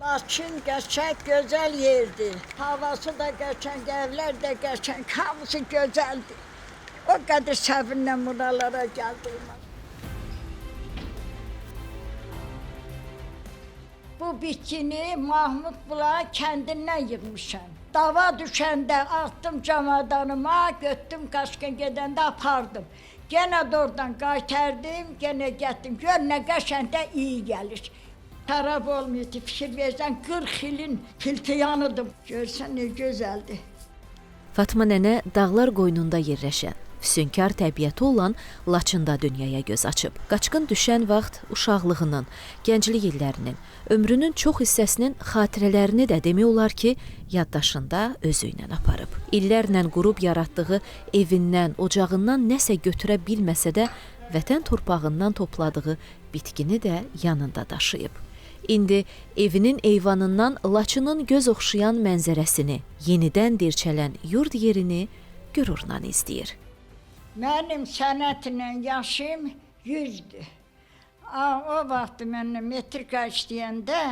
Laçın qəşəng gözəl yerdir. Havası da qəşəng, evlər də qəşəng, hamısı gözəldir. O qədər səbirlə buralara gəldim. Bu bitkini Mahmud Bula kəndindən yığmışam. Dava düşəndə atdım camadanıma, götürdüm qaçqın gedəndə apardım. Gene də oradan qaytardım, gene getdim. Gör nə qəşəng də iyi gəlir. Xarab olmaydı, fikir versən 40 ilin filtiyanıdır. Görsən nə gözəldir. Fatma nənə dağlar qoynunda yerləşən, füsunkar təbiəti olan Laçında dünyaya göz açıb. Qaçqın düşən vaxt uşaqlığının, gənclik illərinin, ömrünün çox hissəsinin xatirələrini də demək olar ki, yaddaşında özü ilə aparıb. İllərlə qurub yaratdığı evindən, ocağından nəsə götürə bilməsə də, vətən torpağından topladığı bitkini də yanında daşıyıb. İndi evinin eyvanından Laçının göz oxşayan mənzərəsini, yenidən dirçələn yurd yerini qürurla izləyir. Mənim sənətlə yaşım 100-dür. O vaxt mən metrika işləyəndə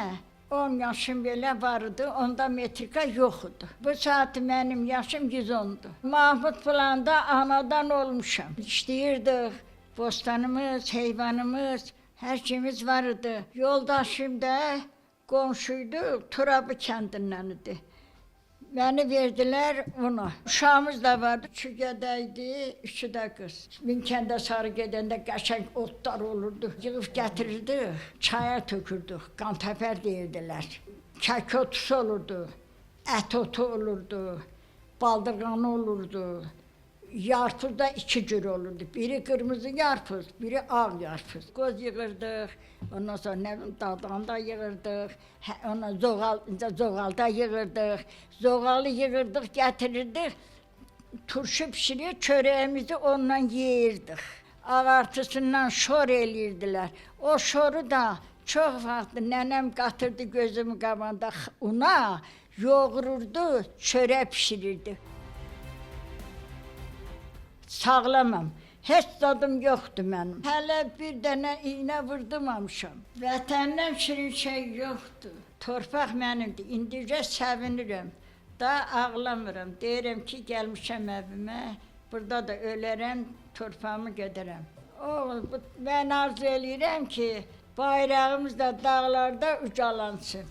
10 yaşım belə var idi, onda metrika yox idi. Bu saat mənim yaşım 110-dur. Mahmud planda anadan olmuşam. İşləyirdik, bostanımız, heyvanımız, hər şeyimiz var idi. Yoldaşım da qonşuydu, Turabı kəndindən idi. Məni verdilər ona. Uşağımız da vardı, üçü gədə idi, üçü də qız. Minkəndə sarı gedəndə qəşəng otlar olurdu. Yığıb gətirirdik, çaya tökürdük, qantəpər deyirdilər. Kək otusu olurdu, ət otu olurdu, baldırğanı olurdu. Yarpız da iki cür olurdu. Biri qırmızı yarpız, biri ağ yarpız. Qoz yığırdıq, ondan sonra nə bilim dadağında da yığırdıq, ondan zoğal, zoğalda yığırdıq. Zoğalı yığırdıq, gətirirdik. Turşu pişirir, çörəyimizi ondan yeyirdik. Ağartısından şor eləyirdilər. O şoru da çox vaxt nənəm qatırdı gözümün qabağında una, yoğururdu, çörək pişirirdi. Sağlamam. Heç dadım yoxdur mənim. Hələ bir dənə iynə vurdurmamışam. Vətəndən şirin şey yoxdur. Torpaq mənimdir. İndicə sevinirəm. Da ağlamıram. Deyirəm ki, gəlmişəm evimə. Burada da ölərəm, torpağımı gedərəm. Oğul, mən arzu eləyirəm ki, bayrağımız da dağlarda ucalansın.